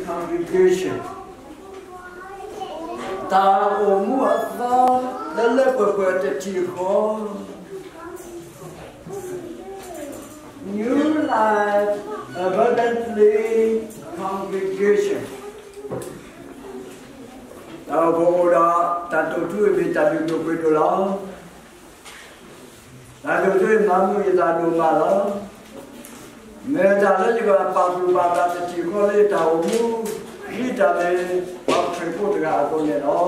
congregation, တၢ်အိၣ်မူအသီလၢလၢပှဲၤပှဲၤတထံၣ်ဃီ, New Life Abundantly Congregation, တၢ်အိၣ်ဖှိၣ်အိၣ်ဒီး တၢ်တိာ်ထူအမ့ၢ်တၢ်လုၢ်ဒိၣ်ပှ့ၤဒိၣ်လီၤ. တၢ်ဒိၣ်ထူအမ့ၢ်မၤမုာ်ယသးဒိၣ်မးလီၤ. မ့ၢ်တၢ်လၢယကပာ်သူၣ်ပာ်သးတထံၣ်ဃီလၢယတၢ်အိၣ်မူ ဒ်တၢ်မ့ၢ်ပှၤခရံာ်ဖိတဂၤအသိးန့ၣ်လီၤ.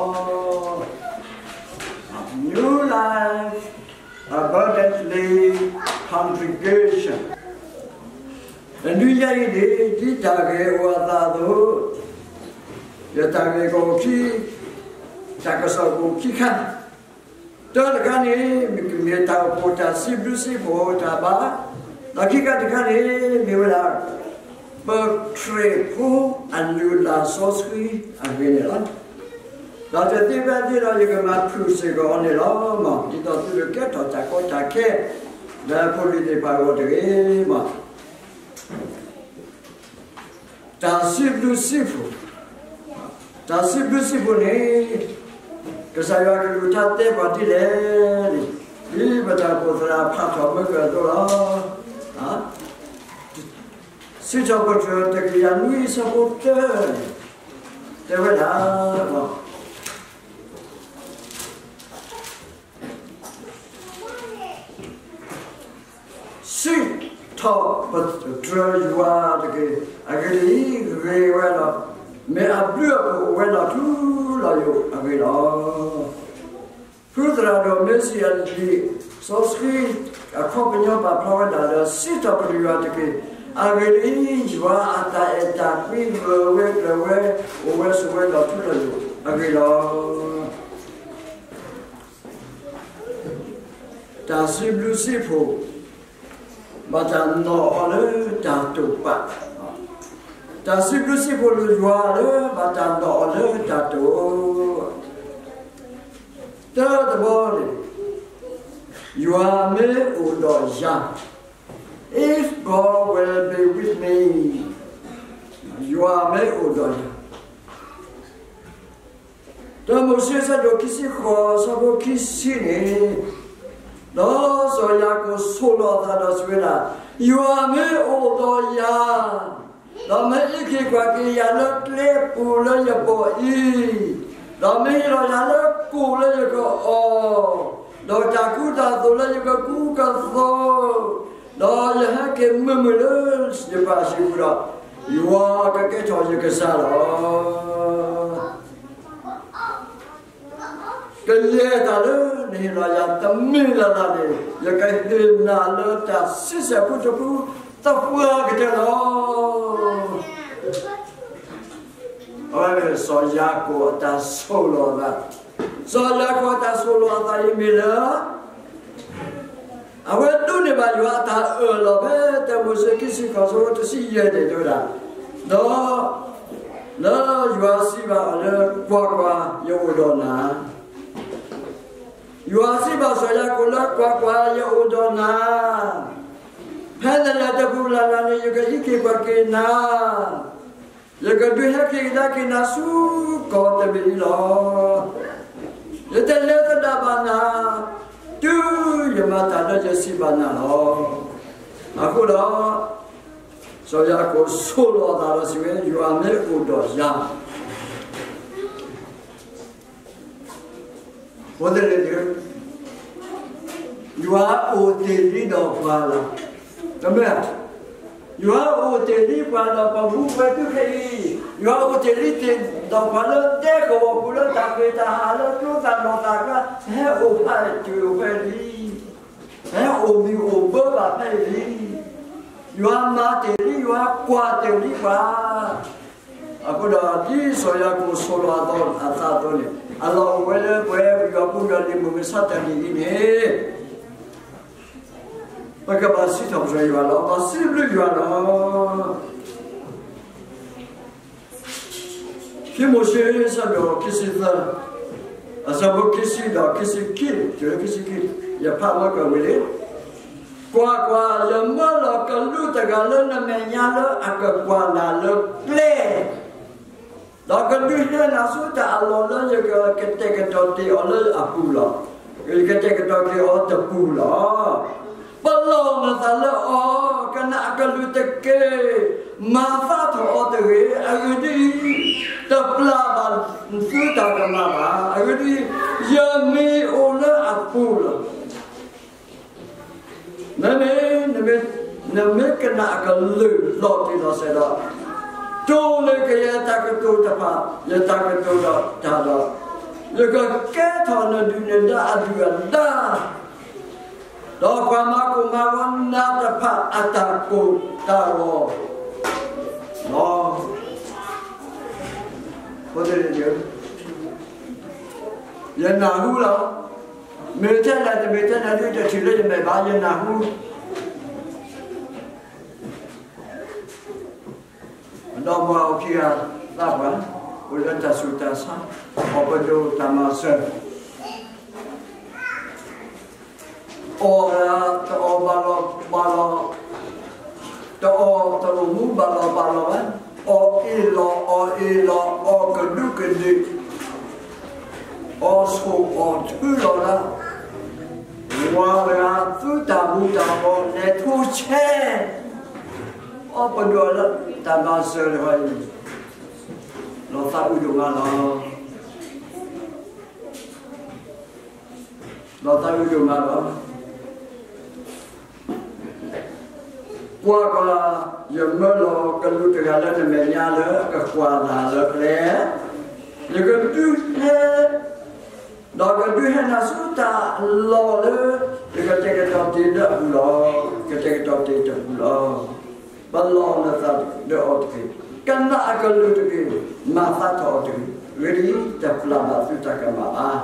New Life Abundantly Congregation, တနွံညါအံၤန့ၣ် ဒ်တၢ်ဂ့ၢ်အိၣ်အသးအသိး, ယတၢ်ဂ့ၢ်ကအိၣ်ခံ, တၢ်ကစီၣ်ကအိၣ်ခံခါ, တၢတခါန့ၣ် မ့ၢ်တၢ်အိၣ်ဖှိၣ်တၢ်စံးဘျုးစံးဖှိၣ်တၢ်ဘါ, ဒီးခံခါတခါန့ၣ် မ့ၢ်ဝဲဒၣ် ပခရံာ်ဖိအလုၢ်အလၢ်စီဆှံအဂ့ၢ်န့ၣ်လီၤ. ဒီးတသ့ဖဲသ့ဒီး ယကမၤဖုၣ်စ့ၢ်ကီးအီၤန့ၣ်လီၤ. ဒ်သိးသုကကဲထီၣ်တၢ်ကီတၢ်ခဲ လၢဖိလံၤသ့ၣ်တဖၣ်အဂီၢ်တဂ့ၤမး. တၢ်စံးဘျုးစံးဖှိၣ်, တၢ်စံးဘျုးစံးဖှိၣ်န့ၣ် ကစၢ်ယွၤအကလုၢ်ကထါတဲပှၤဒ်လဲၣ်န့ၣ်, ဒ်ပတၢ်အိၣ်ဖှိၣ်သရၣ်ဖးထီၣ်မၢကၢၢ်အသိးလီၤ. စံးထီၣ်ပတြၢၤတကယၤနွံဆၢဖိတၢန့ၣ် တဲဝဲဒၣ် စံးထီၣ်ပတြၢၤယွၤတက့ၢ်. အဂ့ၢ်ဒ်အံၤ, ဂ့ၤဝဲလီၤ. မ့ၢ်အဘျုးအဖှိၣ်အိၣ်ဝဲလီၤထူလီၤယိာ်အဂ့ၢ်လီၤ. ဖုသရၣ်ဒိၣ်မ့ၢ်စံးအလံာ်စီဆှံ အခီပညီပာ်ဖျါဝဲဒၣ်လၢ စံးထီၣ်ပတြၢၤယွၤတက့ၢ်. အဂ့ၢ်ဒ်အံၤ, ယွၤအတၢ်အဲၣ်တၢ်ကွံဂၢၢ်ဝဲကျၢၤဝဲ အိၣ်ဝဲဆိးဝဲလီၤထူလီၤယိာ်အဂ့ၢ်လီၤ. တၢ်စံးဘျုးစံးဖှိၣ် ဘၣ်တၢ်နီၣ်အီၤလၢတၢ်တိာ်ပာ်, တၢ်စံးဘျုးစံးဖှိၣ်လိာ်ယွၤလၢ ဘၣ်တၢ်နီၣ်အီၤလၢတၢ်တိာ်. တၢတဘီန့ၣ် ယွၤမ့ၢ်အိၣ်ဒီးယၤ, If God will be with me, ယွၤမ့ၢ်အိၣ်ဒီးယၤ တၢမိၤၡ့ဆၢဒိၣ်ခံဆံဃိး ဆၢဖိခံဆံန့ၣ်, ဒီးစီၤယၤကိာ်ဆိၣ်လီၤအသးဒီးစံးဝဲဒၣ်, ယွၤမ့ၢ်အိၣ်ဒီးယၤ, ဒီးမ့ၢ်အံးက့ၤကွၢ်က့ၤယၤလၢကျဲပူၤလၢယဘီၣ်အံၤ, ဒီးမ့ၢ်ဟ့ၣ်လီၤယၤလၢကိၣ်လၢယကအီၣ်, ဒီးတၢ်ကူတၢ်သိးလၢယကကူကသိး, ဒီးယဟဲက့ၤမုာ်မုာ်လၢယပၢ်အဟံၣ်ပူၤဒီး, ယွၤကကဲထီၣ်ယကစၢ်လီၤ. ကယဲၢ်တၢ်လၢနဟ့ၣ်လီၤယၤတမ့ၢ်လၢ်လၢ်န့ၣ်, ယကဟ့ၣ်နၤလၢတၢ်ဆံဆဲၣ်ဖိတဖု သပှၢ်ကတၢၢ်လီၤ. အဝဲမ့ၢ်စီၤယၤကိာ်အတၢ်ဆိၣ်လီၤအသး, စီၤယၤကိာ်အတၢ်ဆိၣ်လီၤအသးအံၤမ့ၢ်လၢ အဝဲဒိးန့ၢ်ဘၣ်ယွၤအတၢ်အၢၣ်လီၤဖဲတၢမိၤၡ့ခံဆံဃိး ဆၢဖိတဆံယဲၢ်န့ၣ် တဲဝဲဒၣ်, ဒီး လၢယွၤစံးဘၣ်အီၤလၢ ကွၢ်ကွၢ်, ယအိၣ်ဒီးနၤ, ယွၤစံးဘၣ်စီၤယၤကိာ်လၢ ကွၢ်ကွၢ်, ယအိၣ်ဒီးနၤ, ဖဲနလဲၤတပူၤလၢ်လၢ်န့ၣ် ယကအံးက့ၤကွၢ်က့ၤနၤ ယကဒုးဟဲက့ၤကဒါက့ၤနၤဆူကီၢ်တဘ့ၣ်အံၤလီၤ. ယတလဲၤသဒၣ်ဘၣ်နၤ တုၤယမၤတၢ်လၢယစံးဘၣ်နၤလီၤ. အဃိဒီး စီၤယၤကိာ်ဆိၣ်လီၤအသးဒီးစံးဝဲ, ယွၤမ့ၢ်အိၣ်ဒီးယၤ အဃိသတးန့ၣ် ယွၤအိၣ်တ့ၢ်လံဒီးပှၤလီၤ. တမ့ၢ်, ယွၤအိၣ်တ့ၢ်လံပှၤဒီးပှၤမူဝဲဒုခဲအံၤ, ယွၤအိၣ်တ့ၢ်လံတ့ၢ်ဒီးပှၤလၢဒဲကဝီၤပူၤ လၢတၢ်ဃ့ၢ်တၢ်ဟးလၢကျိသၣ်နီၣ်သၣ်ကျါ, ဟဲအိၣ်ဖးတုၤအိၣ်ဖဲလံ, ဟဲအိၣ်မံၤအိၣ်ဘၢဘၣ်ဖဲအံၤလံ. ယွၤမၤတ့ၢ်လံ, ယွၤကွၢ်တ့ၢ်လံပှၤ အဃိဒီး ဒ်စီၤယၤကိာ်ဆိၣ်လီၤအသးအသိးန့ၣ်, အလီၢ်အိၣ်ဝဲလၢပဝဲပယီၤဖိယီၤလံၤမုၢ်မဆါတနံၤအံၤန့ၣ်, ပကဘၣ်စံးထီၣ်ပတြၢၤယွၤလီၤ, ဘၣ်စံးဘျုးယွၤလီၤ. ခံမိၤၡ့ ဆၢဒိၣ်ခံဆံသၢ, အဆၢဖိခံဆံဒီးခံဆံခံ, ခံဆံခံ, ယဖးမၢကဝံၤလံ. ကွၢ်ကွၢ်, ယမၢလီၤကလူးတဂၤလၢနမဲာ်ညါလၢအကကွၢ်နၤလၢကျဲ ဒီးကဒုးဟဲနၤဆူတၢ်အလီၢ်လၢယကကတဲာ်ကတီၤတ့ၢ်အီၤလၢအပူၤလီၤ. ယကတဲာ်ကတီၤတ့ၢ်အီၤတပူၤလီၤ. ပလီၢ်နသးလၢအီၤ, ကနၣ်အကလုၢ်တက့ၢ်. မၤသးထီၣ်အီၤတဂ့ၤ. အဂ့ၢ်ဒ်အံၤ, တပျၢ်ဘၣ်သုတၢ်ကမၣ်ဘၣ်. အဂ့ၢ်ဒ်အံၤ, ယမ့ၢ်အိၣ်လၢအပူၤလီၤ. မ့မ့ၢ်, နမ့ၢ်ကနၣ်အကလုၢ်လီၤတံၢ်လီၤဆဲးဒီး, တိၢ်န့ၢ်က့ၤယတၢ်ကတိၤတဖၣ်, ယတၢ်ကတိၤဒီးတၢ်ဒီး, ယကကဲထီၣ်နဒုၣ်နဒါအဒုၣ်အဒါ, ဒီးပှၤမၤကိၢ်မၤဂီၤနၤတဖၣ်အတၢ်ကိၢ်တၢ်ဂီၤလီၤ. ယနၢ်ဟူလီၤ. မ့ၢ်ထဲလဲၣ်တမ့ၢ်ထဲလဲၣ်ဒ်တထံၣ်လၢယမဲာ်ဘၣ် ယနၢ်ဟူ. ဒီးမၤအီၣ်ခံဂၤသးပှၢ်, အိၣ်လၢတၢ်ဆူးတၢ်ဆါ, အီၣ်ပဒိၣ်တၢ်မၤစၢၤ, အီၣ်တအီၣ်ဘၣ်လီၤဘၣ်လီၤ, တအီၣ်တအီၣ်မူဘၣ်လီၤဘၣ်လီၤဘၣ်, အီၣ်အ့ၣ်လီၤအီၣ်အ့ၣ်လီၤ အီၣ်ကဒူးကဒ့ၣ် အီၣ်ဆိၣ်အီၣ်ထုလီၤလၢ, ဝၤတဂၤသုတၢ်မူတၢ်ဘီလဲၤထိဆဲး, အီၣ်ပဒိၣ်လၢတၢ်မၤစၢၤတခီအံၤ, လီၤသးအုးဒိၣ်မးလီၤ. လီၤသးအုးဒိၣ်မးလီၤ. ကွၢ်ကွၢ်, ယမၢလီၤကလူးတဂၤလၢနမဲာ်ညါလၢအကကွၢ်နၤလၢကျဲ, ယကဒုးဟဲ, ဒီးကဒုးဟဲနၤဆူတၢ်အလီၢ်လၢ ယကတဲာ်ကတီၤတ့ၢ်လၢအပူၤလီၤ. ကတဲာ်ကတီၤတ့ၢ်တပူၤလီၤ. ပလီၢ်နသးဒီးအီၤတက့ၢ်. ကနၣ်အကလုၢ်တက့ၢ်. မၤသးထီၣ်အီၤတဂ့ၤ. အဂ့ၢ်ဒ်အံၤ, တပျၢ်ဘၣ်သုတၢ်ကမၣ်ဘၣ်.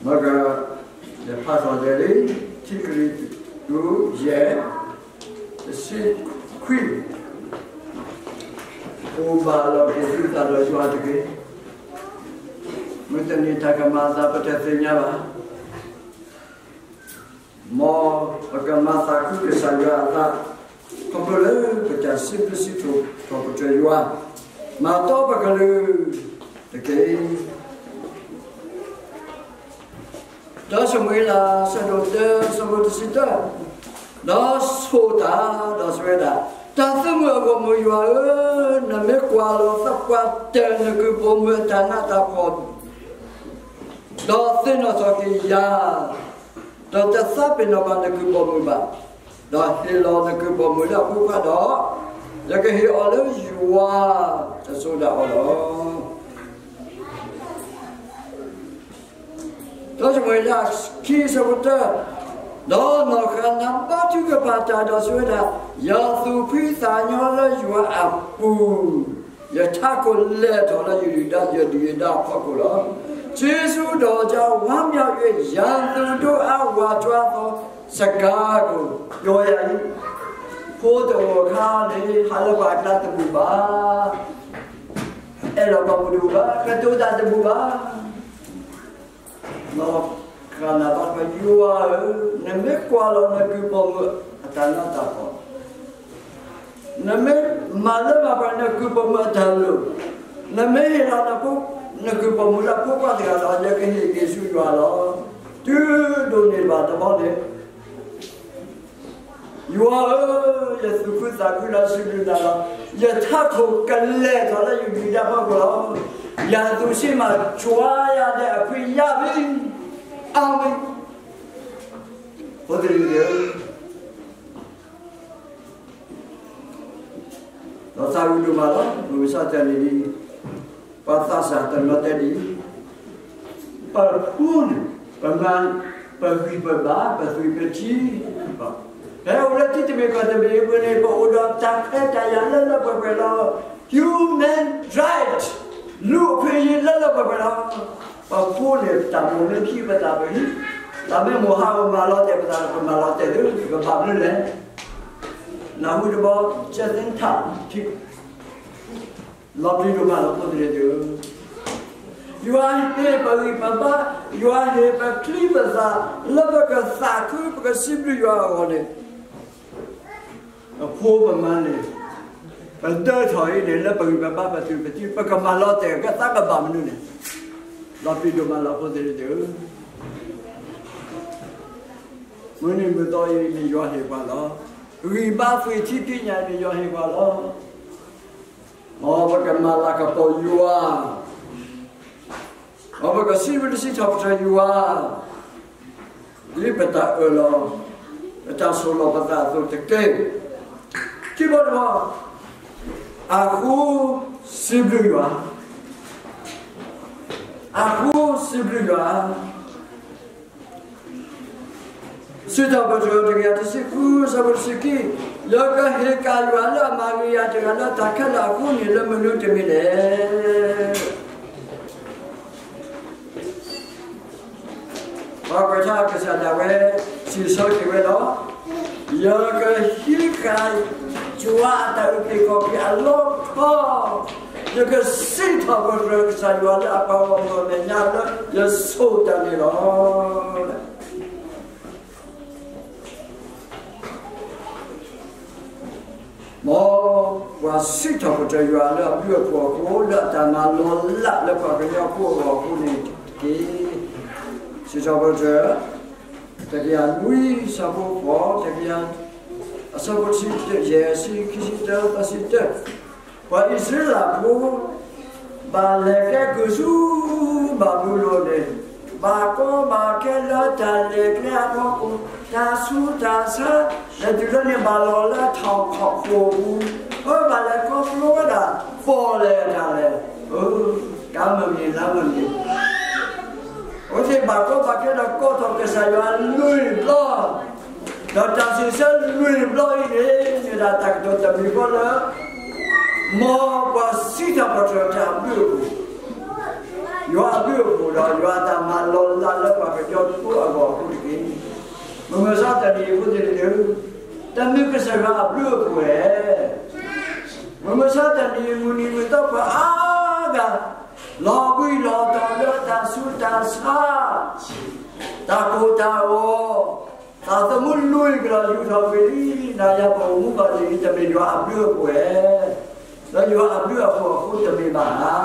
မ့ၢ်, ယဖးထီၣ်တဲလံ, ခံကရံၣ်သူး ယဲၢ်, တဆံခွံ, အိၣ်ဘၣ်လီၤက့ၤသုသးဒီးယွၤတက့ၢ်. မုၢ်တနံၤတၢ်ကမၤအသးပတသ့ၣ်ညါဘၣ်. မ်ပကမၤသးခုကစၢ်ယွၤအသး, ခီဖျိလၢပတၢ်စံးဘျုးစံးဖှိၣ်ထီၣ်ပတြၢၤယွၤ, မၤတီပကလုၢ်တက့ၢ်. တၢၡမူၤအ့လး အဆၢဒိၣ်တၢ အဆၢဖိတဆံတၢ, ဒီးဆိၣ်တၢ်, ဒီးစံးဝဲဒၣ်, တၢ်သုးမုၢ်အဂီၢ်မုၢ်ယွၤဧၢ, နမ့ၢ်ကွၢ်လီၤသပှၢ်တၢၢ်နကုၢ်ပိာ်မုၣ်အတၢ်နးတၢ်ဖှီၣ် ဒီးသ့ၣ်နီၣ်ထီၣ်က့ၤယၤ, ဒီးတသးပ့ၤနီၣ်ဘၣ်နကုၢ်ပိာ်မုၣ်ဘၣ်, ဒီးဟ့ၣ်လီၤနကုၢ်ပိာ်မုၣ်လၢအဖိခွါဒီး, ယကဟ့ၣ်အီၤလၢယွၤ, တစိၤဒၣ်အီၤလီၤ. တၢၡမူၤအ့လး ခံ အဆၢဖိတၢ, ဒီးနီၢ်ဃၤနၤဘါထုကဖၣ်တၢ်ဒီးစံးဝဲဒၣ်, ယသူၣ်ဖှံသးညီလၢယွၤအပူၤ, ယထးခိၣ်လဲၢ်ထီၣ်လၢယဒုၣ်ဒါ ယဒုၣ်ယဒါအဖီခိၣ်လီၤ. ကျေးဇူးတော်ကြောင့် ဝမ်းမြောက်၍ ရန်သူတို့အား ဝါကြွားသော စကားကို ပြောရ၏. ဖိတဂီၤခါန့ၣ် ဟးလၢပှၤအကျါတဘူၣ်ဘၣ်, အဲၣ်လီၤပှၤဘူၣ်တဘူၣ်ဘၣ်, ကတိၤတၢ်တဘူၣ်ဘၣ်. နီၢ်ဃၤနၤဘါထုကဖၣ်, ယွၤဧၢ, နမ့ၢ်ကွၢ်လီၤနကုၢ်ပိာ်မုၣ်အတၢ်နးတၢ်ဖှီၣ်, နမ့ၢ်မၤလၢမၤပှဲၤနကုၢ်ပိာ်မုၣ်အတၢ်လိၣ်, နမ့ၢ်ဟ့ၣ်လီၤ နကုၢ်ပိာ်မုၣ်လၢဖိခွါတဂၤဒီး ယကဟ့ၣ်က့ၤဆူယွၤလီၤ. တုၤဒိးန့ၢ်ဘၣ်တဘျီန့ၣ် ယွၤဧၢ, ယသူၣ်ခုသးခုလၢစံးဘျုးနၤလီၤ. ယထးခိၣ်ကလဲၢ်ထီၣ်လၢယဒုၣ်ဒါအဖီခိၣ်လီၤ. ယသူၣ်ဆံးမၤကွၢ်ယၤဒီးအခွံယၤဘံ, အၤမ့ၣ်. ဖိသ့ၣ်ဧၢ, ဒီးသးဝံၣ်ဒိၣ်မးလီၤ. မုၢ်မဆါတနံၤအံၤ, ပှၤသးစၢ်တနီၤတဲဒ်အံၤ, ပဖိန့ၣ်, ပမၤ, ပဂံၢ်ပဘါ, ပသွံၣ်ပထံ, ပအိၣ်လၢထံတမ့ၢ်ကီၢ်တမ့ၢ်အပူၤန့ၣ် ပအိၣ်ဒီးတၢ်ခွဲးတၢ်ယာ်လၢလၢပှဲၤပှဲၤလီၤ. Human right, လူ့အခွင့်အရေး လၢလၢပှဲၤပှဲၤလီၤ. ပဖိန့ၣ် တၢ်မိၣ်မ့ၢ်ခံပသးပဟံၣ်, တၢ်မ့ၢ်မိၢ်ဟးဂီၤမၤလီၤတဲာ်ပသး ပမၤလီၤတဲာ်သု, ပဘၣ်မနုၤလဲၣ်. နၢ်ဟူတဘျီ, ကဲသ့ထး, လီၤပျံၤဒိၣ်မးလီၤ ဖိသ့ၣ်ဧၢ. ယွၤဟ့ၣ်ပဂံၢ်ပဘါ, ယွၤဟ့ၣ်ပချံပသၣ်, လၢပကသးခု ပကစံးဘျုးယွၤအဂီၢ်န့ၣ်, ပဖိပမါန့ၣ် ပဒၢထီၣ်အံၤန့ၣ် လၢပဂံၢ်ပဘါပသူၣ်ပသး ပကမၤလီၤတဲာ်ကသးကဘၣ်မနုၤန့ၣ်, ဒီးပျံၤဒိၣ်မးလီၤဖိသ့ၣ်ဧၢ, မုၢ်နံၤမုၢ်သီအံၤန့ၣ်ယွၤဟ့ၣ်ပှၤလီၤ. ဂံၢ်ဘါသွံၣ်ထံပညၣ်န့ၣ်ယွၤဟ့ၣ်ပှၤလီၤ. မ်ပကမၤလၤကပီၤယွၤ, မ်ပကစံးဘျုးစံးထီၣ်ပတြၢၤယွၤ ဒ်ပတၢ်အၢၣ်လီၤ, ပတၢ်ဆိၣ်လီၤပသးအသိးတက့ၢ်. ခံဘီတဘီ, အဃိစံးဘျုးယွၤ, အဃိစံးဘျုးယွၤ. စံးထီၣ်ပတြၢၤတကယၤတဆံဃု အဆၢဖိတဆံခံ, ယကဟ့ၣ်က့ၤယွၤလၢအမၤဂ့ၤယၤတဂၤလၢတၢ်ခဲလၢာ်အဃိန့ၣ် လၢမနုၤတမံၤလဲၣ်. ပှၤကွဲးထါကစၢ်ဒၣ်ဝဲ စံးဆၢက့ၤဝဲလီၤ. ယကဟံးဃာ်ယွၤအတၢ်အုၣ်က့ၤခီၣ်က့ၤအလီၢ်ထီ, ယကစံးထီၣ်ပတြၢၤကစၢ်ယွၤလၢအပှၤဂီၢ်မုၢ်အမဲာ်ညါလၢယဆိၣ်တၢ်န့ၣ်လီၤ. မ်ပှၤစံးထီၣ်ပတြၢၤယွၤလၢအဘျုးအဖှိၣ်အဃိ, လၢအတၢ်မၤလီၤလးလၢပှၤကညီဖိအဂီၢ်အဃိန့ၣ်တက့ၢ်. စံးထီၣ်ပတြၢၤ တကယၤနွံ အဆၢဖိဃိး, တကယၤ အဆၢဖိတဆံယဲၢ်, ဆံခံ, ခံဆံတၢ, သၢဆံတၢ, ပှၤအံၣ်စရ့လးဖိ ဘၣ်လဲၤကျဲကုၢ်ဆူဘၤဘူလိၣ်န့ၣ်, ဘၣ်ကီဘၣ်ခဲလၢတၢ်လဲၤကျဲအဖီခိၣ်, တၢ်ဆူးတၢ်ဆါ, လဲၤတုၤလၢန့ၣ်ဘၣ်လီၤလၢထီၣ်ခီၣ်ခိၣ်ပူၤ, အဘၣ်လဲၤခီဖျိဝဲဒၣ် ပီၣ်လဲၣ်တၢ်လဲၣ်, ကါမုၢ်နံၤလါမုၢ်နံၤ အဝဲသ့ၣ်ဘၣ်ကီဘၣ်ခဲဒီးကိးထီၣ်ကစၢ်ယွၤလွံၢ်ဘျီ, ဒီးတၢ်စံးဆၢလွံၢ်ဘျီအံၤန့ၣ် မ့ၢ်ဒၣ်တၢ်ကတိၤတမံၤဃီလၢ မ်ပှၤစံးထီၣ်ပတြၢၤတၢ်အဘျုးအဖှိၣ်, ယွၤအဘျုးအဖှိၣ်ဒီးယွၤအတၢ်မၤလီၤလးလၢပှၤကညီဖိအဂီၢ်အဃိတက့ၢ်. မုၢ်မဆါတနံၤအံၤဖိသ့ၣ်တက့ၢ်, တမ့ၢ်ကစၢ်ယွၤအဘျုးအဖှိၣ်ဧါ. မုၢ်မဆါတနံၤအံၤ မုၢ်နံၤမုၢ်သီပှၤအါဂၤ လီၤဘှံးလီၤတီၤလၢတၢ်ဆူးတၢ်ဆါ, တၢ်ကိၢ်တၢ်ဂီၤ, သးသမူလွံၢ်ကဒီးယူာ်ထီၣ်ကွံာ်လံ, နၤယၤပအိၣ်မူဘၣ်န့ၣ် တမ့ၢ်ယွၤအဘျုးအဖှိၣ်ဧါ. လၢယွၤအဘျုးအဖှိၣ်အဃိတမ့ၢ်ဘၣ်ဧါ.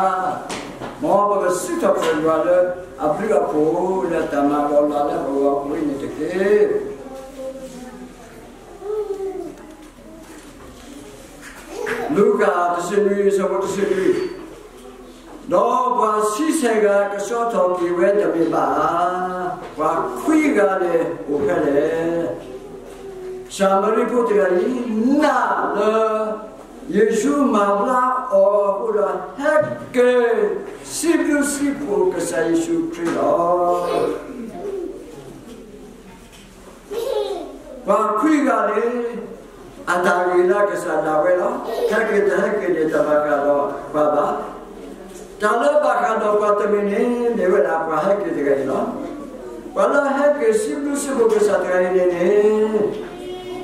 မ်ပကစံးထီၣ်ပတြၢၤယွၤလၢအဘျုးအဖှိၣ် လၢတၢ်မၤလီၤလးလၢပဂီၢ်အဃိန့ၣ်တက့ၢ်. လူၤကၣ်တဆံနွံ အဆၢဖိတဆံနွံ, ဒီးပှၤဆံဆဲၣ်ဂၤကဆှီထီၣ်က့ၤဝဲတမ့ၢ်ဘၣ်ဧါ, ပှၤခွံဂၤန့ၣ်အိၣ်ဖဲလဲၣ်. ၡၤမရံဖိတဂၤအံၤ နာ်လၢ ယ့ၣ်ၡူးမၤဘျါအီၤအဃိဒီး ဟဲက့ၤစံးဘျုးစံးဖှိၣ်ကစၢ်ယ့ၣ်ၡူးခရံာ်လီၤ. ပှၤခွံဂၤန့ၣ် အတၢ်ဂ့ၤလၢကစၢ်ဒၣ်ဝဲလီၤ. ဟဲက့ၤတဟဲက့ၤန့ၣ် တဘၣ်ဃးဒီးပှၤဘၣ်. တၢ်လၢဘၣ်ဃးဒီးပှၤတမံၤန့ၣ် မ့ၢ်ဝဲဒၣ်ပှၤဟဲက့ၤတဂၤအံၤလီၤ. ပှၤလၢဟဲက့ၤစံးဘျုးစံးဖှိၣ်ကစၢ်တဂၤအံၤန့ၣ်န့ၣ်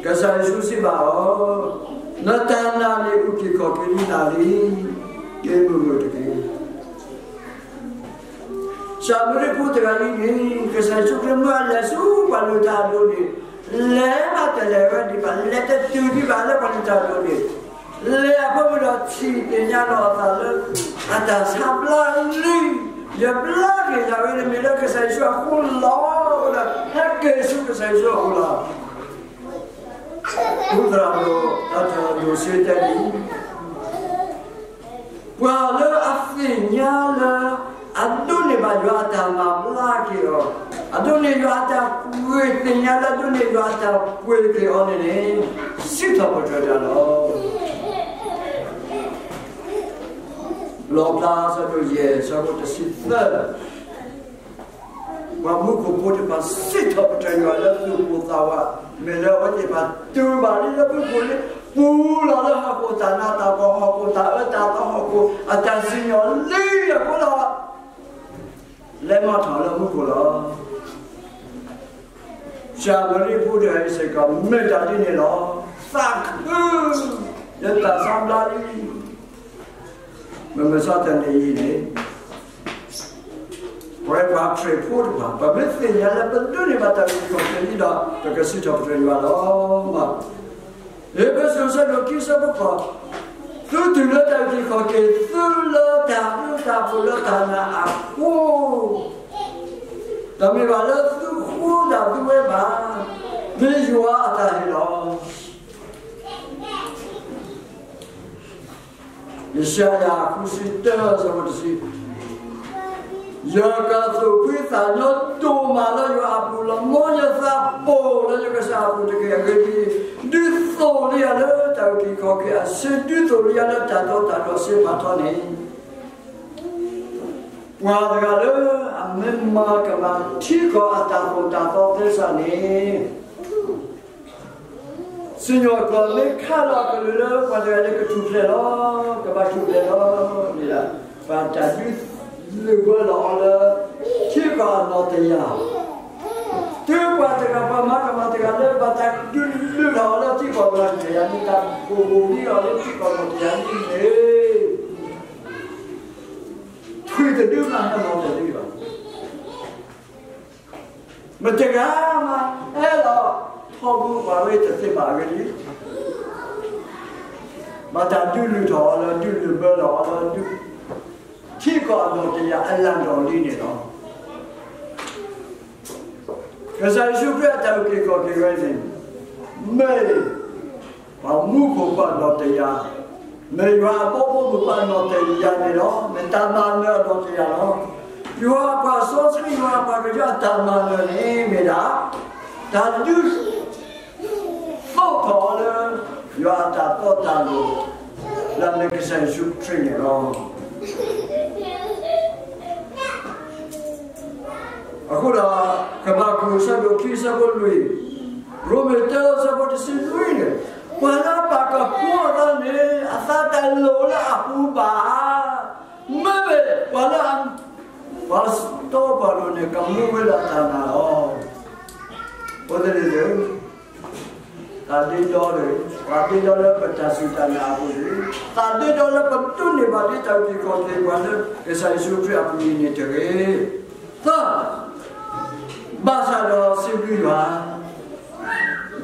ကစၢ်ယ့ၣ်ၡူးစံးဘၣ်အီၤ, နတၢ်နာ်န့ၣ်အုၣ်က့ၤခီၣ်က့ၤလံနၤလံ, က့ၤမုာ်မုာ်တက့ၢ်. ၡၤမရံဖိတဂၤအံၤန့ၣ် ကစၢ်ယ့ၣ်ၡူးခရံာ်မၢအလဲၤဆူပှၤလုၢ်တၢ်အဒိၣ်န့ၣ်, လဲၤမးတလဲၤဝဲဒံးဘၣ်, လဲၤတတုၤဒံးဘၣ်လၢပှၤလုၢ်တၢ်အဒိၣ်န့ၣ်, လဲၤအဖၢမုၢ်ဒီးထံၣ်သ့ၣ်ညါလီၤအသးလၢ အတၢ်ဆါဘျါလံ, ယဘျါက့ၤဒၣ်ဝဲန့ၣ်မ့ၢ်လၢကစၢ်ယ့ၣ်ၡူးအဃိလီၤ, ဒီးဟဲက့ၤဆူကစၢ်ယ့ၣ်ၡူးအအိၣ်လီၤ. အူသရၣ်ဒိၣ် တၢ်တၢ်ဒိၣ်စ့တဲလံ, ပှၤလၢအသ့ၣ်ညါလၢ အဒိးန့ၢ်ဘၣ်ယွၤအတၢ်မၤဘျါက့ၤအီၤ, အဒိးန့ၢ်ယွၤအတၢ်ပှ့ၤသ့ၣ်ညါလၢ အဒိးန့ၢ်ယွၤအတၢ်ပှ့ၤက့ၤအီၤန့ၣ်န့ၣ် စံးထီၣ်ပတြၢၤတၢ်လီၤ. လီၣ်ဖျါ အဆၢဒိၣ်ယဲၢ် အဆၢဖိတဆံသၢ ပှၤမူခိၣ်ဖိတဖၣ် စံးထီၣ်ပတြၢၤယွၤလၢသူၣ်ပိၢ်သးဝး, မ့ၢ်လၢအဝဲသ့ၣ်တဖၣ် တုၤဘၣ်လံလၢမူခိၣ်လံ, ပူၤလီၤလၢဟီၣ်ခိၣ်တၢ်နးတၢ်ဖှီၣ်, ဟီၣ်ခိၣ်တၢ်အၢတၢ်သီ, ဟီၣ်ခိၣ်အတၢ်စံၣ်ညီၣ်လံအဃိလီၤ. လဲၤမၤထီၣ်လၢမူခိၣ်လီၤ. ၡၤမရံဖိတဂၤအံၤစ့ၢ်ကီး မ့ၢ်တၢ်ဒ်န့ၣ်လီၤ. သးခု, ယတၢ်ဆါဘျါလံ. မုၢ်မဆါတနံၤအံၤန့ၣ် ပဝဲပှၤခရံာ်ဖိတဖၣ် ပမ့ၢ်သ့ၣ်ညါလၢပဒိးန့ၢ်ဘၣ်တၢ်အုၣ်က့ၤခီၣ်က့ၤလံဒီး ပကစံးထီၣ်ပတြၢၤယွၤလီၤ. အ့းဖ့းစူး အဆၢဒိၣ်ခံ အဆၢဖိဃိး, သုတုၤလၢတၢ်အုၣ်က့ၤခီၣ်က့ၤ သုလၢတၢ်ဘျုးတၢ်ဖှိၣ်လၢတၢ်နာ်အဃိ, တမ့ၢ်ဘၣ်လၢသုဃိတၢ်သုဝဲဘၣ်, မ့ၢ်ယွၤအတၢ်ဟ့ၣ်လီၤ. ယၡါယၤ ဃုဆံတၢ ဆၢဖိတဆံ, ယကသူၣ်ဖှံသးညီဒိၣ်မးလၢယွၤအပူၤလီၤ. မ်ယသးပှၢ်လၢယကစၢ်အပူၤတက့ၢ်. အဂ့ၢ်ဒ်အံၤ, ဒုးသိၣ်လံယၤလၢတၢ်အုၣ်က့ၤခီၣ်က့ၤအဆၢ, ဒုးသိၣ်လံယၤလၢတၢ်တီတၢ်လိၤအဆၢဖးထီန့ၣ်, ပှၤတဂၤလၢအမ့ၢ်မၤကမၣ်ထံကီၢ်အတၢ်သိၣ်တၢ်သီသ့စ့ၢ်န့ၣ်, စံၣ်ညီၣ်ကွီၢ်မ့ၢ်ခးလီၤအကလုၢ်လၢ ပှၤတဂၤလၢကထူၣ်ဖျဲးလီၤ, ကဘၣ်ထူၣ်ဖျဲးလီၤန့ၣ်, ပှၤတၢ်ဒုးလုၢ်ဘၢလီၤအီၤလၢ ထံကီၢ်အနီၣ်တယၢ်, တုၤပှၤတဂၤ ပှၤမၤကမၣ်တဂၤလၢ ဘၣ်တၢ်ဒုးလုၢ်ထီၣ်အီၤလၢထံကီၢ်အနီၣ်တယၢ်န့ၣ်, တၢ်ဘိၣ်ဘိၣ်မံအီၤလၢထံကီၢ်နီၣ်တယၢ်န့ၣ်န့ၣ်, ထွံၣ်တဒုမး နီၢ်နီၢ်တဒုလီၤ. မတၤတဂၤမးဟဲလီၤထီဘိပှၤဝဲတသ့ဘၣ်. အဂ့ၢ်ဒ်အံၤ, ဘၣ်တၢ်ဒုးလုၢ်ထီၣ်အီၤလၢ ဒုးလုၢ်ဘၢလီၤအီၤလၢ ထံကီၢ်အနီၣ်တယၢ်အလၤနီၣ်လံန့ၣ်လီၤ. ကစၢ်ယ့ၣ်ၡူးခရံာ်အတၢ်အုၣ်က့ၤခီၣ်က့ၤဝဲန့ၣ်, မ့ၢ်ပှၤမူခိၣ်ပှၤနီၣ်တယၢ်, မ့ၢ်ယွၤအဘီဘိပှၤနီၣ်တယၢ်န့ၣ်လီၤ. မ့ၢ်တၢ်မၤနၢၤအနီၣ်တယၢ်လီၤ. ယွၤအပှၤစီဆှံ ယွၤအပှၤကညီအတၢ်မၤနၢၤန့ၣ် မ့ၢ်ဒၣ် တၢ်ဒုးသိၣ်ထီၣ်အီၤလၢ ယွၤအတၢ်တီတၢ်လိၤ လၢအမ့ၢ်ကစၢ်ယ့ၣ်ၡူးခရံာ်န့ၣ်လီၤ. အဃိဒီး ကဘးကူာ် အဆၢဒိၣ်ခံ အဆၢဖိလွံၢ်, ရိမ့ၤ တၢ အဆၢဖိတဆံနွံန့ၣ်, ပှၤလၢအပာ်ကဖၢအသးန့ၣ် အသးတလိၤလၢအပူၤဘၣ်. မ့မ့ၢ်ပှၤလၢ ပှၤတီပှၤလိၤန့ၣ် ကမူဝဲဒၣ်တၢ်နာ်လီၤ. အဃိသတးန့ၣ် သးဒ့ဒီတဂ့ၤ, သးဒ့ဒီလၢပတၢ်စူၢ်တၢ်နာ်အပူၤတဂ့ၤ, သးဒ့ဒီလၢပဒိးန့ၢ်ဘၣ်ဒ်တၢ်အုၣ်က့ၤခီၣ်က့ၤပှၤလၢ ကစၢ်ယ့ၣ်ၡူးခရံာ်အပူၤအံၤန့ၣ်တဂ့ၤ. သၢ, ဘၣ်ဆၣ်ဒီးစံးဘျုးယွၤ,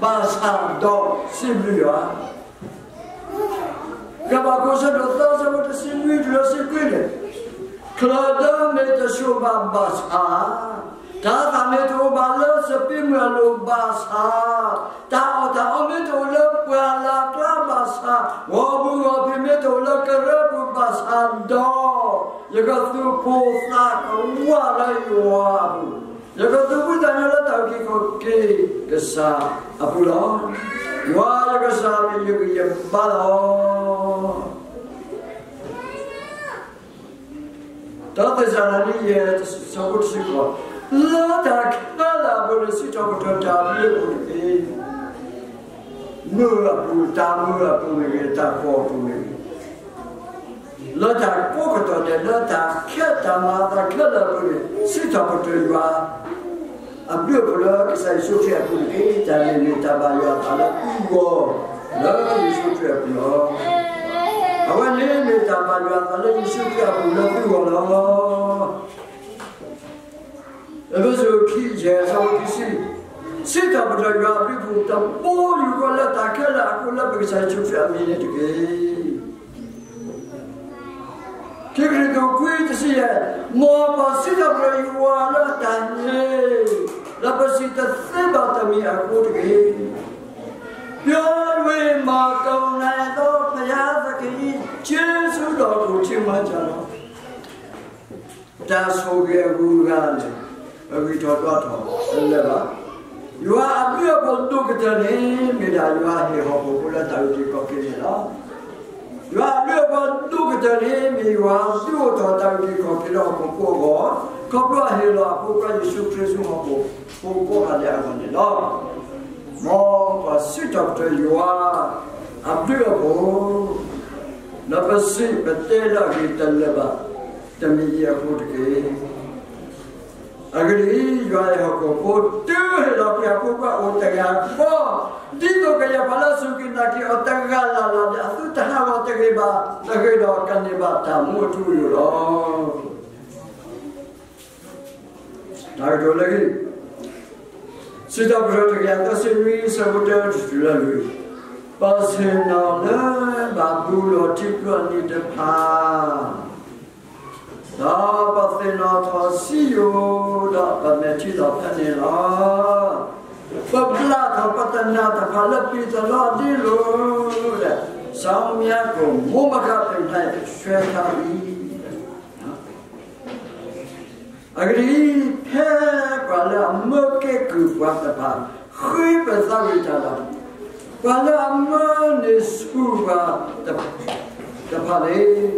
ဘၣ်ဆၣ်ဒီးစံးဘျုးယွၤ. ကဘးကူာ် အဆၢဒိၣ်သၢ အဆၢဖိတဆံနွံတုၤလၢတဆံခွံန့ၣ်, ချၢၣ်ဒၢမ့ၢ်တဆိးဘၣ်ဘၣ်ဆၣ်, တၤသၣ်မ့ၢ်တအိၣ်ဘၣ်လၢစပံးမုၢ်အလိၤဘၣ်ဆၣ်, တၢ်အီၣ်တၢ်အီမ့ၢ်တအိၣ်လၢပှၢ်လၢ်ကျါဘၣ်ဆၣ်, ဂီၤပူၤဂီၤဖံးမ့ၢ်တအိၣ်လၢကရၢပူၤဘၣ်ဆၣ်ဒီး, ယကသူၣ်ပိၢ်သးဝးလၢယွၤအပူၤ, ယကသူၣ်ဖှံသးညီလၢတၢ်အုၣ်က့ၤခီၣ်က့ၤကစၢ်အပူၤလီၤ. ယွၤယကစၢ်မ့ၢ်ယဂံၢ်ယဘါလီၤ. တၢသ့းစၤလနံ ယဲၢ် အဆၢဖိတဆံဃိး, လၢတၢ်ခဲလၢာ်အပူၤန့ၣ် စံးထီၣ်ပတြၢၤတၢ်အဘျုးအဖှိၣ်တက့ၢ်. မုာ်အပူၤ, တၢ်မုာ်အပူၤမ့ၢ်ဂ့ၤ, တၢ်ကီအပူၤမ့ၢ်ဂ့ၤ, လၢတၢ်ကိးကတီၢ်ဒဲး, လၢတၢ်ခဲတၢ်မၤအသးခဲလၢာ်အပူၤန့ၣ် စံးထီၣ်ပတြၢၤယွၤ အဘျုးအဖှိၣ်လၢကစၢ်ယ့ၣ်ၡူးခရံာ်အပူၤတက့ၢ်. တၢ်န့ၣ်မ့ၢ်တၢ်ဘၣ်ယွၤအသးလၢသုဂီၢ် လၢယ့ၣ်ၡူးခရံာ်အပူၤလီၤ. အဝဲန့ၣ်မ့ၢ်တၢ်ဘၣ်ယွၤအသးလၢယ့ၣ်ၡူးခရံာ်အပူၤလၢသုဂီၢ်လီၤ. အ့းဖ့းစူး ခံ ယဲၢ် အဆၢဖိခံဆံ, စံးထီၣ်ပတြၢၤယွၤအဘျုးအဖှိၣ်တဘိယူၢ်ဃီလၢတၢ်ခဲလၢာ်အဃိ လၢပကစၢ်ယ့ၣ်ၡူးခရံာ်အမံၤန့ၣ်တက့ၢ်. ခံကရံၣ်သူး ခွံ တဆံယဲၢ်, မ်ပစံးထီၣ်ပတြၢၤယွၤလၢတၢ်န့ၣ် လၢပစံးတသ့ဘၣ်တမံၤအဃိတက့ၢ်. ပျီလွံၢ်မၤကနၤအသိးဘုရားသခင် ယ့ၣ်ၡူးဒီးအဃိ ထံမၤစၢၤလီၤ. တၢ်ဆိၣ်ဂ့ၤအဂုၤအဂၤန့ၣ် ပဂံၢ်ထီၣ်ဒွးထီၣ်တလၢာ်ဘၣ်. ယွၤအဘျုးအဖှိၣ်ဒိၣ်ကတၢၢ်န့ၣ် မ့ၢ်ဒၣ်ယွၤဟ့ၣ်ဟီၣ်ခိၣ်ဖိလၢတၢ်အုၣ်က့ၤခီၣ်က့ၤန့ၣ်လီၤ. ယွၤအဘျုးအဖှိၣ်ဒိၣ်ကတၢၢ်န့ၣ် မ့ၢ်ယွၤဒုးအိၣ်ထီၣ်တၢ်အုၣ်က့ၤခီၣ်က့ၤလၢဟီၣ်ခိၣ်ဖိအဂီၢ်, ခီဖျိအဟ့ၣ်လီၤအဖိခွါယ့ၣ်ၡူးခရံာ်ဆူဟီၣ်ခိၣ်ဖိကိးဂၤဒဲးအဂီၢ်န့ၣ်လီၤ. မ်ပစံးထီၣ်ပတြၢၤယွၤအဘျုးအဖှိၣ် လၢပစံးပတဲလၢအဂ့ၤတလၢာ်ဘၣ် တမံၤအံၤအဃိတက့ၢ်. အဂ့ၢ်ဒ်အံၤ, ယွၤအံၤဟီၣ်ခိၣ်ဖိတုၤဟ့ၣ်လီၤကွံာ်အဖိခွါအိၣ်တဂၤဃီ, ဒ်သိးကယဲၢ်ပှၤလၢအစူၢ်က့ၤနာ်က့ၤအီၤတဂၤလၢ်လၢ်ဒီး အသုတဟးဂီၤတဂ့ၤဘၣ်, အဂ့ၢ်ဒီးကန့ၢ်ဘၣ်တၢ်မူအထူအယိာ်လီၤ. တၢ်ကတိၤလၢအဂ့ၢ်, စံးထီၣ်ပတြၢၤတကယၤသၢဆံနွံ အဆၢဖိတၢတုၤလၢလွံၢ်, ပဆ့ၣ်နီၤလၢဘၣ် ဃုာ်ဒီးထံကျိအနံၤတဖၣ်, ဒီးပသ့ၣ်နီၣ်ထီၣ်စံယိၣ်, ဒီးပမဲာ်ထံလီၤဖဲန့ၣ်လီၤ. ပဘျးထီၣ်ပတနၢ်တဖၣ်လၢပံၤတလီၤဒ်လိၤ, ဒီး ဆၢမံယၤကိာ်မိၢ်မကၤပ့ၤဖျါ ဆွဲခါအံၤ အဂ့ၢ်ဒ်အံၤ, ဖဲပှၤလၢအမၢကဲကုၢ်ပှၤတဖၣ် ဃ့ပသးဝံၣ်တၢ်ဒီး, ပှၤလၢအမၢန့ၢ်ဆူၣ်ပှၤတဖၣ်န့ၣ်,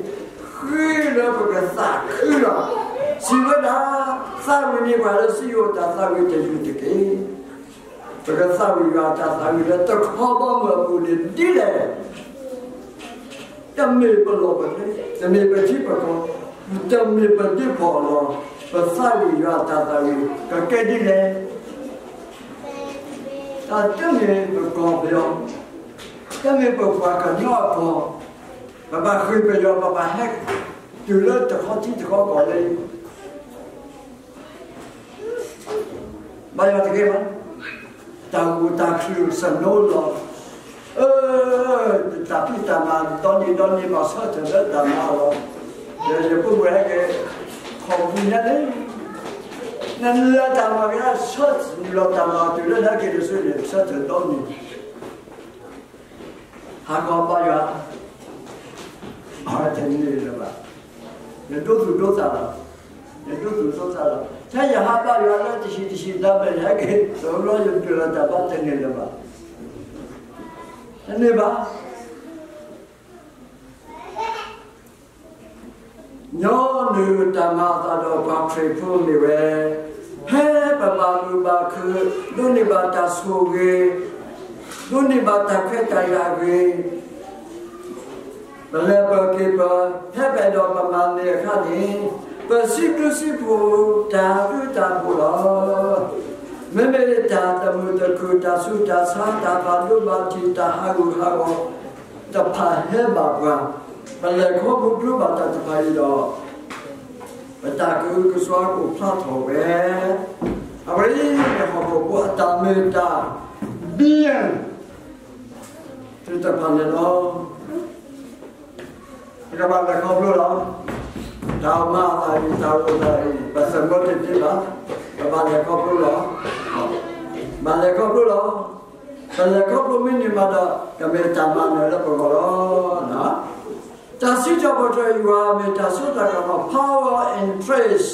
ဃ့လၢပကသးခုလီၤ. စံးဝဲဒၣ်, သးဝံၣ်န့ၢ်ပှၤလၢစံယိၣ်တၢ်သးဝံၣ်တယုၢ်တက့ၢ်. ပကသးဝံၣ်ယွၤတၢ်သးဝံၣ်လၢတခီဘီမုၢ်အပူၤန့ၣ်ဒ်လဲၣ်. တမ့ၢ်ပလီၢ်ပကျဲ, တမ့ၢ်ပထံပကီၢ်, တမ့ၢ်ပဒ့ဖီၣ်အလီၢ်, ပသးဝံၣ်ယွၤတၢ်သးဝံၣ်ကကဲဒ်လဲၣ်. တၢ်တမ့ၢ်ပကီၢ်ပယီၤ, တမ့ၢ်ပပှၤကညီအကီၢ်, ပဘၣ်ဃ့ပယီၤ ပဘၣ်ဟဲတုၤလၢတခီထံတခီကီၢ်လၢ ဘၣ်ယွၤတက့ၢ်ဘၣ်. တၢ်ဂိၢ်တၢ်ခုၣ်စနိလီၤ, အၢ, တၢ်ဖံးတၢ်မၤဒီနံၤဒီနံၤဘၣ်ဆၢထၢၣ်လၢတၢ်မၤအလီၢ်, ဒီးယဖိမုၣ်ဟဲက့ၤ ခီၣ်ပူၤညါန့ၣ်, နနုာ်လီၤတၢ်မၤက့ၤဆၢထၢၣ်နုာ်လီၤတၢ်မၤတုၤလၢဟဲက့ၤတစုန့ၣ် ဆၢထၢၣ်ဒီနံၤ ဟးဂီၤဘါယွၤ, အဝဲတန့ၢ်လၢၤဘၣ်. ယဒိသူၣ်ဒိသးလီၤ, ယဒိသူၣ်ဒိသးလီၤ. ထဲယဟးဘါယွၤလၢတဟံၣ်တဟံၣ်ဒၣ်ဘဲ ယဟဲက့ၤ တဘျီယတုၤလီၤတၢ်ဘါတန့ၢ်လၢၤဘၣ်, တန့ၢ်ဘၣ်. ညီနုၢ်တၢ်မၤအသးဒီးပှၤခရံာ်ဖိမ့ၢ်ဝဲ, ဖဲပဘၣ်မုာ်ဘၣ်ခုၣ်, ဒိးန့ၢ်ဘၣ်တၢ်ဆိၣ်ဂ့ၤ, ဒိးန့ၢ်ဘၣ်တၢ်ခွဲးတၢ်ယာ်အဂ့ၤ, ပလဲၤပက့ၤပ, ဖဲပအဲၣ်ဒိးပမၤန့ၢ်အခါန့ၣ်, ပစံးဘျုးစံးဖှိၣ်တၢ်ဘျုးတၢ်ဖှိၣ်လီၤ. မ့မ့ၢ်တၢ်တမုာ်တခုၣ် တၢ်ဆူးတၢ်ဆါ တၢ်ဘၣ်ဒိဘၣ်ထံး တၢ်ဟးဂူာ်ဟးဂီၤ တဖၣ်ဟဲဘၣ်ပှၤ, ပလဲၤခီဖျိဘၣ်တၢ်တဖၣ်အံၤဒီး ပတၢ်ကအုကစွါအိၣ်ဖျါထီၣ်ဝဲ, အဝဲအံၤန့ၣ်ဟီၣ်ခိၣ်ဖိအတၢ်မ့ၢ်တၢ် ဘံၣ်ယၣ် သ့ၣ်တဖၣ်န့ၣ်လီၤ. ပကဘၣ်လဲၤခီဖျိလီၤ. တၢ်မၤအသးအံၤ တၢ်အိၣ်သးအံၤ ပသးမီတသ့ဘၣ်, ပဘၣ်လဲၤခီဖျိလီၤ. ဘၣ်လဲၤခီဖျိလီၤ. ပလဲၤခီဖျိမ့ၢ်န့ၢ်မးဒီး ကမ့ၢ်တၢ်မၤနၢၤလၢပဂီၢ်လီၤ. တၢ်စံးထီၣ်ပတြၢၤယွၤမ့ၢ်တၢ်စိတၢ်ကမီၤ power and praise,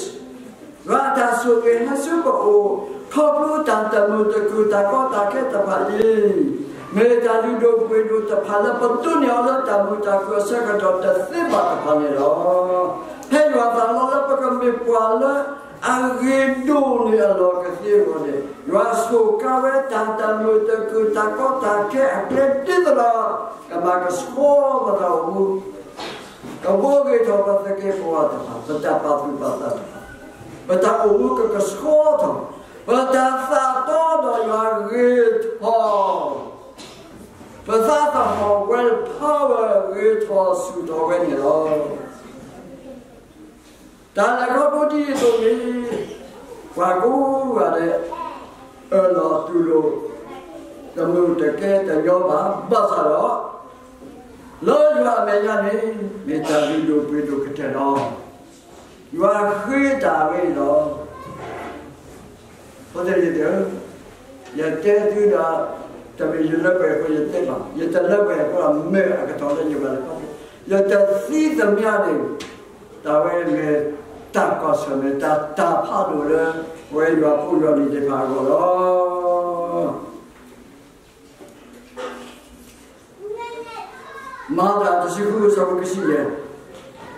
ယွၤအတၢ်ဆိၣ်ဂ့ၤဟဲဆူပအိၣ် ခီဖျိတၢ်တမုာ်တခုၣ် တၢ်ကီတၢ်ခဲတဖၣ်အံၤ, မ့ၢ်တၢ်လုၢ်ဒိၣ်ပှ့ၤဒိၣ်တဖၣ်လၢပဒိးန့ၢ်အီၤလၢတၢ်မုာ်တၢ်ခုၣ်အဆၢကတီၢ်တသ့ဘၣ်တဖၣ်န့ၣ်လီၤ. ဖဲယွၤသးလီလၢပကမ့ၢ်ပှၤလၢအဂ့ၤဒိၣ်န့ၢ်အလီၢ်ကသ့အဂီၢ်န့ၣ်, ယွၤဆိၣ်ကါဝဲတၢ်တမုာ်တခုၣ် တၢ်ကီတၢ်ခဲအကျဲဒ်သိးဒီး ကမၤကဆှီပသးအိၣ်မူ ကဘှီဂ့ၤထီၣ်ပသက့ၢ်ပဝးတဖၣ်, ပတၢ်ပာ်သူၣ်ပာ်သးတဖၣ်, ပတၢ်အိၣ်မူကကဆှီထီၣ်, ပတၢ်သးတီဒီးယွၤဂ့ၤထီၣ်, ပသးသဟီၣ် will power ဂ့ၤထီၣ်ဆူၣ်ထီၣ်ဝဲန့ၣ်လီၤ. တၢ်လဲၤခီဖျိဒ်အသိးန့ၣ်, ပှၤကိးဂၤဒဲး အၢၣ်လီၤတူၢ်လိာ် တမုာ်တကဲတညီဘၣ်, ဘၣ်ဆၣ်ဒီး လၢယွၤအမဲာ်ညါန့ၣ် မ့ၢ်တၢ်လုၢ်ဒိၣ်ပှ့ၤဒိၣ်ကတၢၢ်လီၤ. ယွၤဃ့တၢ်အဝဲအံၤလီၤ. ဖိသ့ၣ်လံၤသ့ၣ်ဧၢ, ယတဲသုဒီး တမ့ၢ်ယလၢပှဲၤအဃိယတဲဘၣ်, ယတလၢပှဲၤအဃိဒီး မ့ၢ်အကတီၢ်လၢယဘၣ်လဲၤခီဖျိ, ယတသံသမျးန့ၣ်, တၢ်ဝဲမ့ၢ်တၢ်ကီၢ်ဆၢၣ် မ့ၢ်တၢ်တၢ်ဖးဒိၣ်လၢ ပဝဲယွၤဖိယွၤလံၤသ့ၣ်တဖၣ်အဂီၢ်လီၤ. မၤတၢ်တဆံဃု အဆၢဖိကဆံယဲၢ်,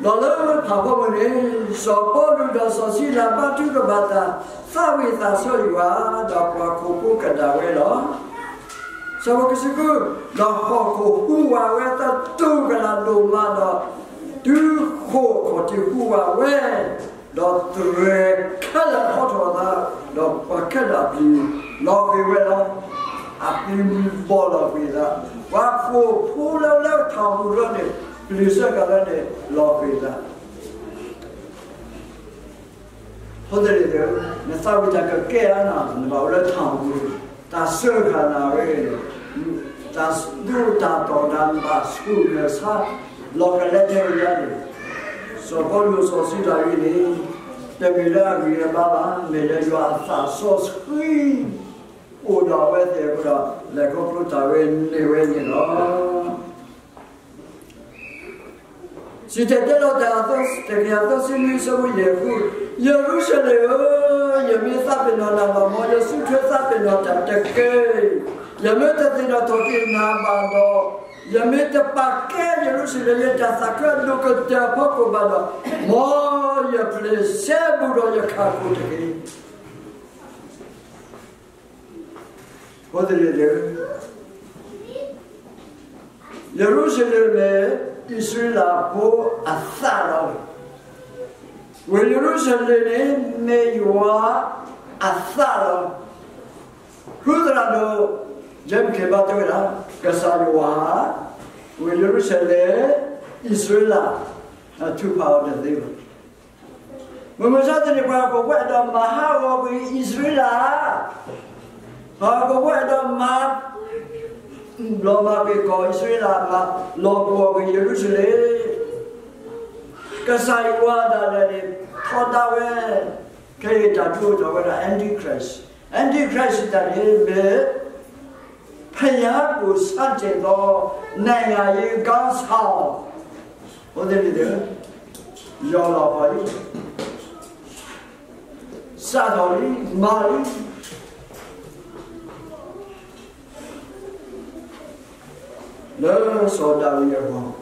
ဒီးလၢဖးဖီမုၢ်န့ၣ်, စီၤပီလူးဒီးစီၤစံလၤ ဘါထုကဖၣ်တၢ် သးဝံၣ်သးဆၢယွၤ, ဒီးပှၤဟီၣ်ခိၣ်ဖိကဒၣ်ဝဲလီၤ. ဆၢဖိကဆံဃု, ဒီးဟီၣ်ခိၣ်ဟူးဝးဝဲတတူၢ်ကလာ်ဒိၣ်မးဒီး, တုၤဃိာ်အခီၣ်ထံးဟူးဝးဝဲ, ဒီးသရဲၤခဲလၢာ်ဟီထီၣ်အသး, ဒီးပှၤခဲလၢာ်အပျံၤလီၤဃ့ၢ်ဝဲလီၤ. အပျံၤဘီၣ်လီၤဃ့ၢ်သး, ပှၤဟီၣ်ခိၣ်ဖိလၢလၢထၣ်ဟူးလၢန့ၣ်, ပျံၤဆၢကၤလၢန့ၣ် လီၤဃ့ၢ်သး ဖိသ့ၣ်လံၤသ့ၣ်ဧၢ, နသးဝံၣ်တၢ်ကကဲအါနၤ, နဘၣ်အိၣ်လၢထၣ်ဟူး, တၢ်စၢဃာ်နၤဝဲန့ၣ်, တၢ်ဒိၣ်တၢ်တီၤတၢ်ဘၣ်ဆူၣ်မဲာ်ဆါ လီၤကလဲထဲအံၤန့ၣ်, စီၤပီလူးစီဆှံတၢ်ဂ့ၢ်န့ၣ် တမ့ၢ်လၢအဂံၢ်အဘါဘၣ်, မ့ၢ်လၢယွၤအသးစီဆှံ အိၣ်ဒီးအဝဲသ့ၣ်အဃိဒီး လဲၤခီဖျိတၢ်ဝဲန့ၢ်ဝဲန့ၣ်လီၤ. စံၣ်တဲၤတဲလီၤတၢ် တကယၤသၢဆံနွံ အဆၢဖိယဲၢ်ပူၤ, ယရူၤၡလ့ၣ်ဧၢ, ယမ့ၢ်သးပ့ၤနီၣ်နၤဘၣ် မ်ယစုထွဲသးပ့ၤနီၣ်တၢ်တက့ၢ်. ယမ့ၢ်တသ့ၣ်နီၣ်ထီၣ်က့ၤနၤဘၣ်ဒီး, ယမ့ၢ်တပာ်ကဲယရူၤၡလ့ၣ် လၢတၢ်သးခုအဒိၣ်ကတၢၢ်အဖီခိၣ်ဘၣ်ဒီး, မ်ယပျ့ၤစဲဘူးဒီးယခးခိၣ်တက့ၢ်. ဖိသ့ၣ်ဧၢ, ယရူၤၡလ့ၣ်မ့ၢ် အံၣ်စရ့လးဖိအသးလီၤ. ဝ့ၢ်ယရူၤၡလ့ၣ်န့ၣ် မ့ၢ်ယွၤအသးလီၤ. ဃုသရၣ်ဒိၣ် James K ဘၣ်တဲဝဲဒၣ်, ကစၢ်ယွၤ, ဝ့ၢ်ယရူၤၡလ့ၣ်, အံၣ်စရ့လး, ထုးဖးအီၤတသ့ဘၣ်. မုၢ်မဆါတနံၤ ပှၤဟီၣ်ခိၣ်ဖိအဲၣ်ဒိးမၤဟးဂီၤကွံာ်အံၣ်စရ့လး, ပှၤဟီၣ်ခိၣ်ဖိအဲၣ်ဒိးမၤ လီၤမၢ်ကွံာ်ကီၢ်အံၣ်စရ့လး, မၤလီၤပှီၢ်ကွံာ်ယရူၤၡလ့ၣ်, ကစၢ်ယွၤဒၣ်လဲာ်န့ၣ် ထီဒါဝဲ, ခဲအံၤတၢ်ဒုးအိၣ်ထီၣ်ဝဲဒၣ် Antichrist, Antichrist တၢ်န့ၣ်မ့ၢ် ဘုရားကို ဆန့်ကျင်သော နိုင်ငံရေးခေါင်းဆောင်, ဖိသ့ၣ်ဧၢ, ယီၢ်လီၤပှၤလံ, စးထီၣ်လံ, မၤလံ, လၢစီၤဒၤဝံးအဂီၢ်,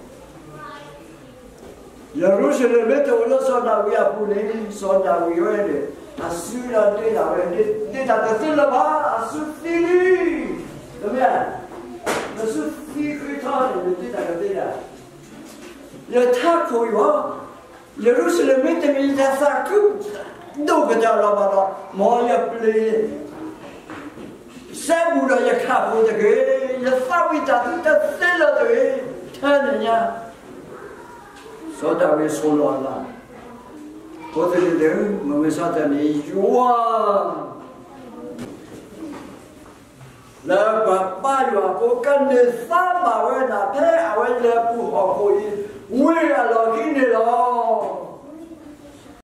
ယရူၤၡလ့ၣ်မ့ၢ်တအိၣ်လၢစီၤဒၤဝံးအပူၤန့ၣ်, စီၤဒၤဝံးဝဲန့ၣ် အစုလီၤဒ့ဒၣ်ဝဲ, ဒ့တၢ်တသ့လၢၤဘၣ်, အစုသံလံ, တမ့ၢ်, နစုသံဃ့ထီန့ၣ် နဒ့တၢ်တသ့ဒၣ်, ယထးခိၣ်အံၤဘၣ်, ယရူၤၡလ့ၣ်မ့ၢ်တမ့ၢ်ယတၢ်သးခု ဒိၣ်ကတၢၢ်လီၤဘၣ်ဒီး, မ်ယပျ့ၤ စဲဘူးဒီးယခးခိၣ်တဂ့ၤ, ယသးဝံၣ်တၢ်သုတသ့လၢၤတဂ့ၤ, ထဲန့ၣ်ညါ, စီၤဒၤဝံးဆိလီၤအသး, ဖိသ့ၣ်ဧၢ, မုၢ်မဆါတနံၤ ယွၤ လၢပှၤဘါယွၤဖိကန့ၢ်သါဘၣ်ဝဲဒၣ် ဖဲအဝဲလဲၤပူၤဟီၣ်ခိၣ်အံၤ ဝံၤအလီၢ်ခံန့ၣ်လီၤ.